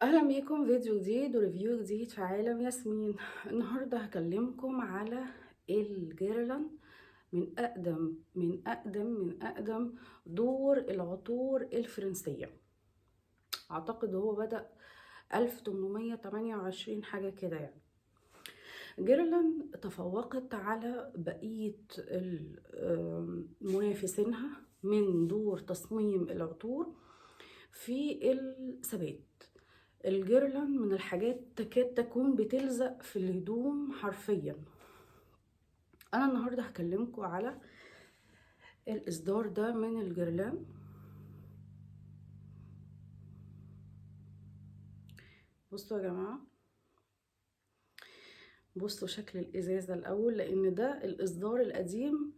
اهلا بيكم، فيديو جديد و review جديد في عالم ياسمين. النهارده هكلمكم على ال Guerlain، من اقدم من اقدم من اقدم دور العطور الفرنسية. اعتقد هو بدأ 1828 حاجة كده يعني. Guerlain تفوقت على بقية منافسينها من دور تصميم العطور في الثبات. ال Guerlain من الحاجات تكاد تكون بتلزق في الهدوم حرفيا. انا النهارده هكلمكم على الاصدار ده من ال Guerlain. بصوا يا جماعة، بصوا شكل الازازه الاول، لان ده الاصدار القديم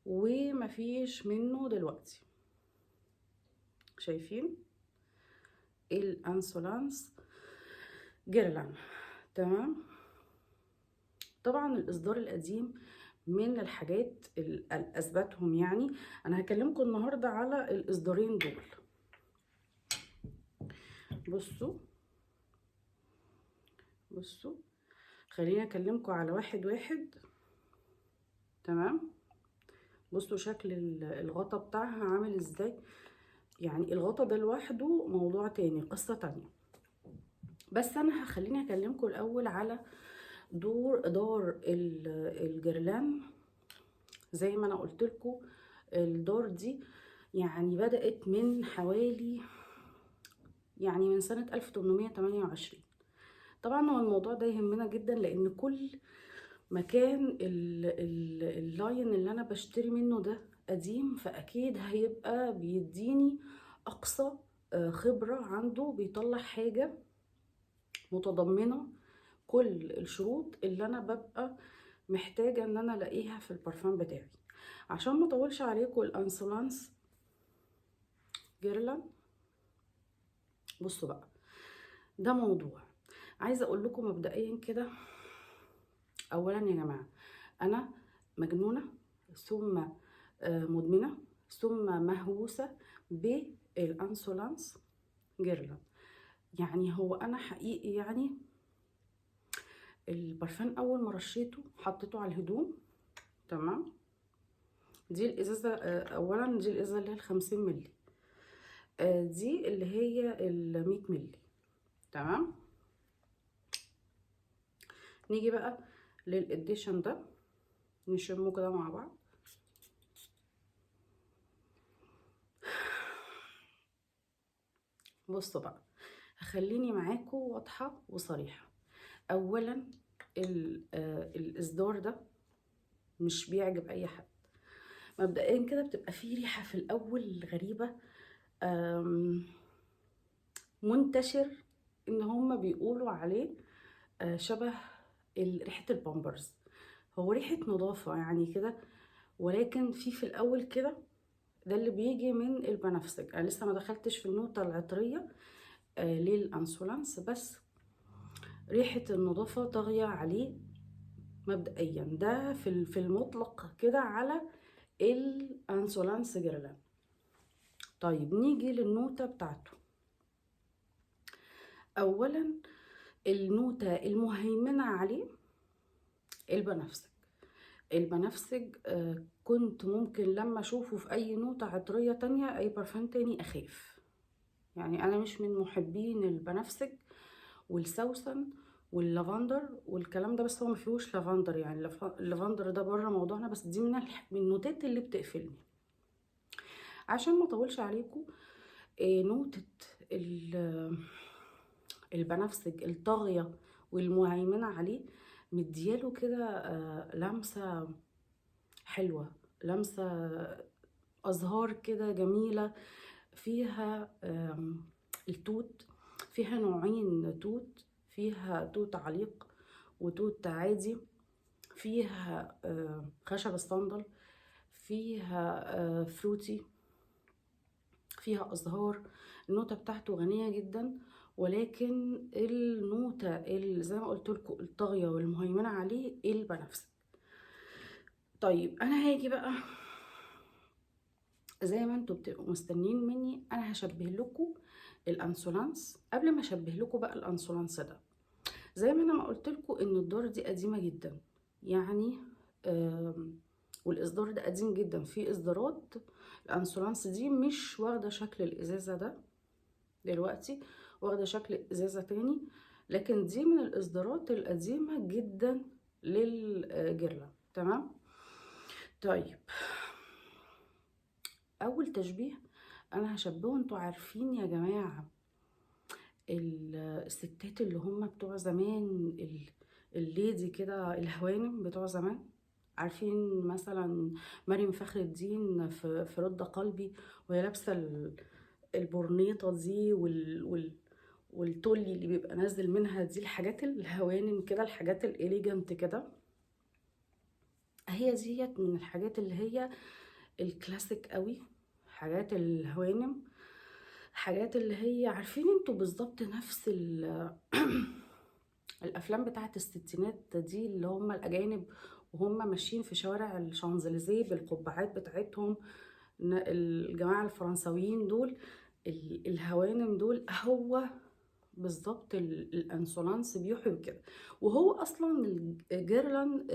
ومفيش منه دلوقتي. شايفين ال Insolence Guerlain؟ تمام. طبعا الاصدار القديم من الحاجات اللي اثبتهم، يعني انا هكلمكم النهارده على الاصدارين دول. بصوا بصوا، خليني اكلمكم على واحد واحد. تمام. بصوا شكل الغطا بتاعها عامل ازاي، يعني الغطا ده لوحده موضوع تاني، قصة تانية. بس انا هخليني اكلمكم الاول على دار ال Guerlain. زي ما انا قلت لكم الدار دي يعني بدأت من حوالي، يعني من سنة 1828. طبعا هو الموضوع ده يهمنا جدا، لان كل مكان ال line اللي انا بشتري منه ده قديم، فاكيد هيبقى بيديني اقصى خبرة عنده، بيطلع حاجة متضمنة كل الشروط اللي انا ببقى محتاجة ان انا الاقيها في البرفان بتاعي. عشان ما اطولش عليكم، ال Insolence Guerlain، بصوا بقى ده موضوع عايزة اقول لكم مبدئيا كده. اولا يا جماعة، انا مجنونة ثم مدمنة ثم مهووسة بال Insolence Guerlain. يعني هو انا حقيقي يعني البرفان اول ما رشيته حطيته على الهدوم، تمام. دي الازازه، اولا دي الازازه اللي هي 50 ملي، دي اللي هي 100 ملي، تمام. نيجي بقى لل edition ده، نشمه كده مع بعض. بصوا بقى، هخليني معاكم واضحة وصريحة. اولا الاصدار ده مش بيعجب اي حد. مبدئيا كده بتبقى فيه ريحه في الاول غريبة، منتشر ان هم بيقولوا عليه شبه ريحه البامبرز. هو ريحه نظافة يعني كده، ولكن في الاول كده ده اللي بيجي من البنفسج. انا لسه ما دخلتش في النوتة العطريه لل Insolence، بس ريحه النظافة طاغية عليه مبدئيا. ده في المطلق كده على ال Insolence Guerlain. طيب نيجي للنوتة بتاعته. اولا النوتة المهيمنة عليه البنفسج. البنفسج كنت ممكن لما اشوفه في اي نوتة عطرية تانية، اي برفان تاني، اخاف. يعني انا مش من محبين البنفسج والسوسن واللافندر والكلام ده، بس هو ما فيهوش لافندر، يعني اللافندر ده بره موضوعنا، بس دي من النوتات اللي بتقفلني. عشان ما اطولش عليكم، نوتة البنفسج الطاغية والمهيمنة عليه مدياله كده لمسة حلوة، لمسة أزهار كده جميلة، فيها التوت، فيها نوعين توت، فيها توت عليق وتوت عادي، فيها خشب الصندل، فيها fruity، فيها أزهار. النوتة بتاعته غنية جدا، ولكن النوتة اللي زي ما قلت لكم الطاغية والمهيمنة عليه البنفسج. طيب انا هاجي بقى زي ما انتوا بتبقوا مستنيين مني، انا هشبه لكم ال Insolence. قبل ما اشبه لكم بقى ال Insolence ده، زي ما انا ما قلت لكم ان الدار دي قديمة جدا، يعني والاصدار ده قديم جدا. في اصدارات ال Insolence دي مش واخده شكل الازازه ده دلوقتي، واخده شكل ازازة تاني، لكن دي من الاصدارات القديمة جدا لل Guerlain. تمام. طيب اول تشبيه انا هشبهه، انتوا عارفين يا جماعة الستات اللي هم بتوع زمان، ال lady كده، الهوانم بتوع زمان، عارفين مثلا مريم فخر الدين في رد قلبي وهي لابسه البورنيطه دي والتولي اللي بيبقى نازل منها دي، الحاجات الهوانم كده، الحاجات ال elegant كده، هي ديت من الحاجات اللي هي الكلاسيك قوي، حاجات الهوانم، حاجات اللي هي عارفين انتوا بالظبط نفس الافلام بتاعت الستينات دي، اللي هم الاجانب وهم ماشيين في شوارع الشانزليزيه بالقبعات بتاعتهم، الجماعة الفرنساويين دول، الهوانم دول، هو بالظبط ال Insolence بيحيوا كده. وهو اصلا Guerlain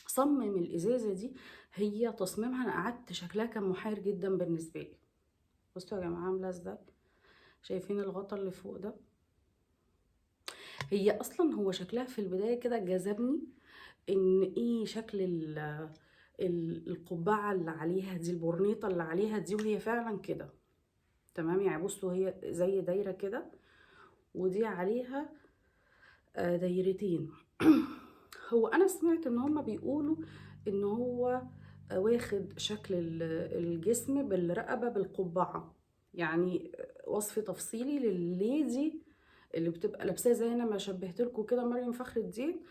صمم الازازه دي، هي تصميمها انا قعدت شكلها كان محير جدا بالنسبة لي. بصوا يا جماعة عامله ازاي، شايفين الغطا اللي فوق ده؟ هي اصلا هو شكلها في البداية كده جذبني، ان ايه شكل القبعة اللي عليها دي، البورنيطه اللي عليها دي، وهي فعلا كده. تمام، يعني بصوا هي زي دايرة كده، ودي عليها دايرتين. هو انا سمعت ان هما بيقولوا ان هو واخد شكل الجسم بالرقبه بالقبعه، يعني وصف تفصيلي للل lady اللي بتبقى لابساه زي انا ما شبهت لكم كده مريم فخر الدين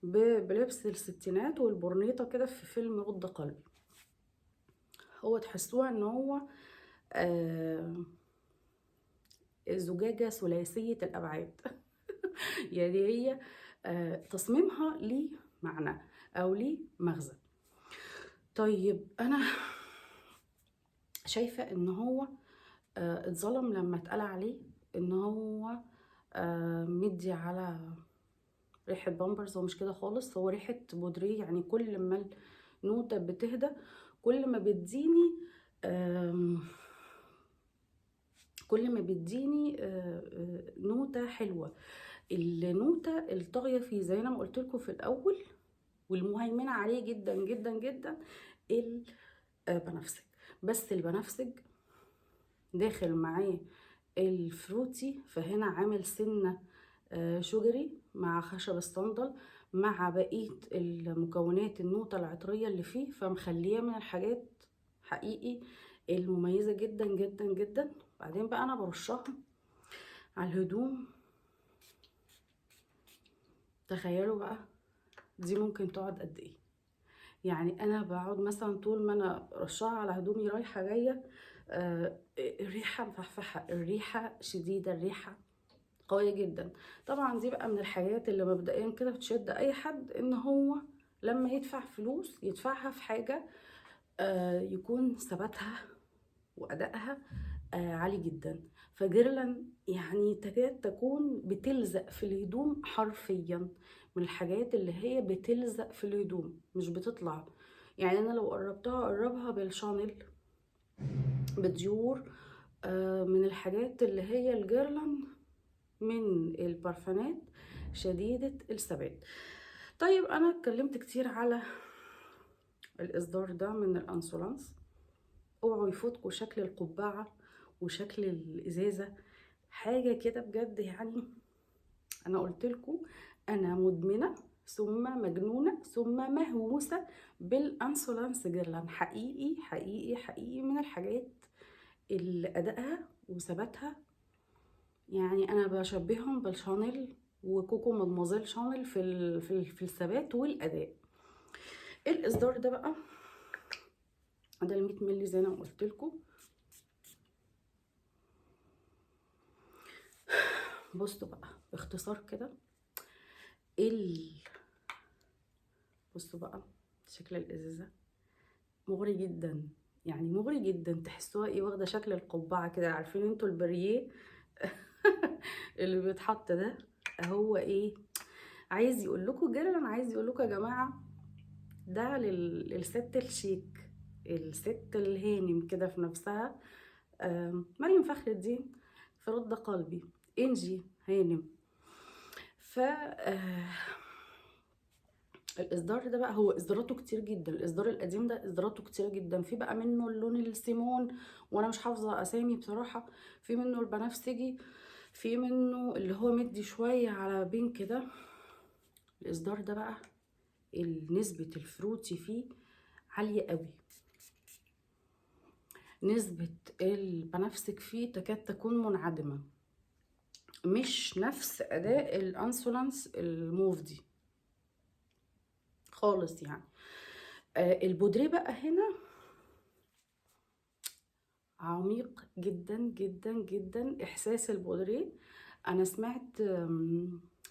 بلبس الستينات والبورنيطه كده في فيلم رد قلبي. هو تحسوها ان هو زجاجة ثلاثية الابعاد. يعني هي تصميمها ليه معنى او ليه مغزى. طيب انا شايفه ان هو اتظلم لما اتقال عليه ان هو مدي على ريحه بامبرز. هو مش كده خالص، هو ريحه بودريه. يعني كل ما النوتة بتهدى كل ما بتديني نوتة حلوة. النوتة الطاغية فيه زي انا ما قلت لكم في الاول والمهيمنة عليه جدا جدا جدا البنفسج. بس البنفسج داخل معاه ال fruity، فهنا عامل سنة sugary مع خشب الصندل مع بقية المكونات النوتة العطرية اللي فيه، فمخليه من الحاجات حقيقي المميزة جدا جدا جدا. بعدين بقى انا برشها على الهدوم. تخيلوا بقى دي ممكن تقعد قد ايه. يعني انا بقعد مثلا طول ما انا رشاها على هدومي رايحة جاية، الريحة مفحفحه، الريحة شديدة، الريحة قوية جدا. طبعا دي بقى من الحاجات اللي مبدئيا كده بتشد اي حد ان هو لما يدفع فلوس يدفعها في حاجة يكون ثباتها وادائها عالي جدا. فجيرلان يعني تكاد تكون بتلزق في الهدوم حرفيا، من الحاجات اللي هي بتلزق في الهدوم مش بتطلع. يعني انا لو قربتها اقربها بالشانيل بديور، من الحاجات اللي هي ال Guerlain من البارفانات شديدة الثبات. طيب انا اتكلمت كتير على الاصدار ده من ال Insolence. اوعوا يفوتكوا شكل القبعة وشكل الازازة، حاجة كده بجد. يعني انا قلت لكم انا مدمنة ثم مجنونة ثم مهووسة بال Insolence Guerlain. حقيقي حقيقي حقيقي من الحاجات اللي ادائها وثباتها، يعني انا بشبههم بالشانيل وكوكو مادموزيل شانيل في الثبات والاداء. الاصدار ده بقى ده ال 100 مللي زي ما قلت لكم. بصوا بقى باختصار كده بصوا بقى شكل الازازه مغري جدا يعني مغري جدا. تحسوها ايه، واخده شكل القبعة كده، عارفين انتوا البرية اللي بيتحط ده، هو ايه عايز يقول لكم Guerlain، عايز يقول لكم يا جماعة ده للست الشيك، الست الهانم كده في نفسها. مريم فخر الدين في رد قلبي، انجي هانم. ف الاصدار ده بقى هو اصداراته كتير جدا، الاصدار القديم ده اصداراته كتير جدا. في بقى منه اللون السيمون، وانا مش حافظه اسامي بصراحة، في منه البنفسجي، في منه اللي هو مدي شوية على pink ده. الاصدار ده بقى نسبه ال fruity فيه عالية قوي، نسبه البنفسج فيه تكاد تكون منعدمة، مش نفس اداء ال Insolence الموف دي خالص يعني. ال poudré بقى هنا عميق جدا جدا جدا، احساس ال poudré. انا سمعت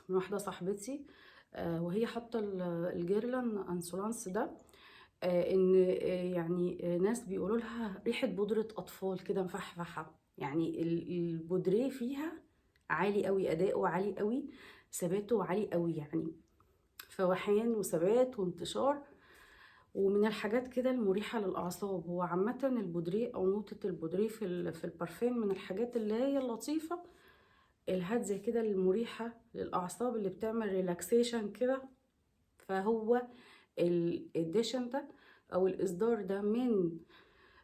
من واحدة صاحبتي وهي حاطه ال Guerlain Insolence ده، ان يعني ناس بيقولوا لها ريحه بودره اطفال كده مفحفحه، يعني ال poudré فيها عالي قوي، اداؤه عالي قوي، ثباته عالي قوي، يعني فوحان وثبات وانتشار، ومن الحاجات كده المريحة للأعصاب. هو عامة ال poudré أو نوتة ال poudré في البارفان من الحاجات اللي هي اللطيفة الهادية كده المريحة للأعصاب، اللي بتعمل relaxation كده. فهو ال edition ده أو الإصدار ده من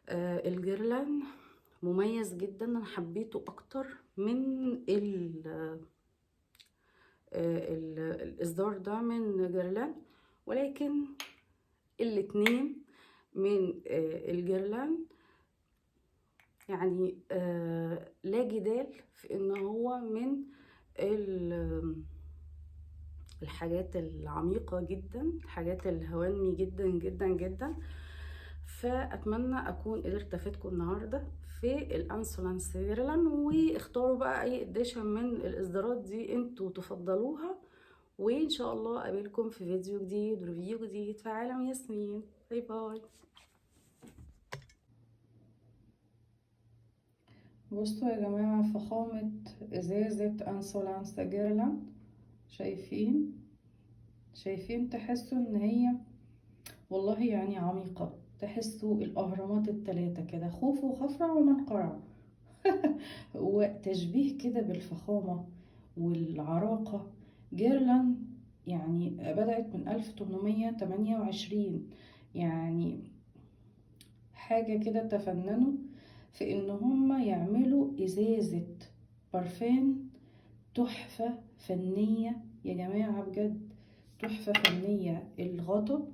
ال Guerlain مميز جدا، أنا حبيته أكتر من الإصدار ده من Guerlain، ولكن الاتنين من ال Guerlain يعني لا جدال في ان هو من الحاجات العميقة جدا، الحاجات الهوانمي جدا جدا جدا. فأتمنى أكون قدرت أفيدكم النهاردة في ال Insolence Guerlain، واختاروا بقى أي edition من الإصدارات دي انتوا تفضلوها، وإن شاء الله أقابلكم في فيديو جديد و review جديد في عالم ياسمين. bye bye. بصوا يا جماعة فخامة إزازة Insolence Guerlain، شايفين تحسوا إن هي والله يعني عميقة، تحسوا الأهرامات التلاتة كده، خوف وخفرع ومنقرع وتشبيه كده بالفخامة والعراقة. Guerlain يعني بدأت من 1828، يعني حاجة كده تفننوا في إن هما يعملوا إزازة برفان تحفة فنية يا جماعة، بجد تحفة فنية. الغطا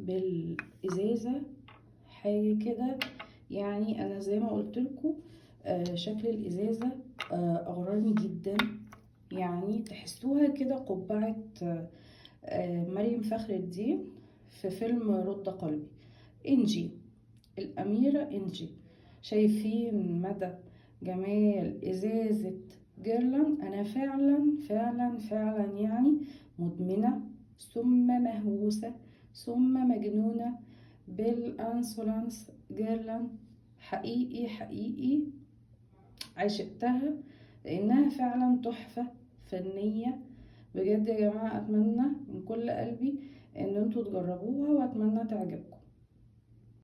بالإزازة حاجة كده، يعني أنا زي ما قلت لكم شكل الإزازة أغراني جدا، يعني تحسوها كده قبعة مريم فخر الدين في فيلم رد قلبي، إنجي الأميرة إنجي. شايفين مدى جمال إزازة جيرلان؟ أنا فعلا فعلا فعلا يعني مدمنة ثم مهووسة ثم مجنونة بال Insolence Guerlain، حقيقي حقيقي عشقتها لأنها فعلا تحفة فنية بجد يا جماعة. أتمنى من كل قلبي إن انتوا تجربوها وأتمنى تعجبكم.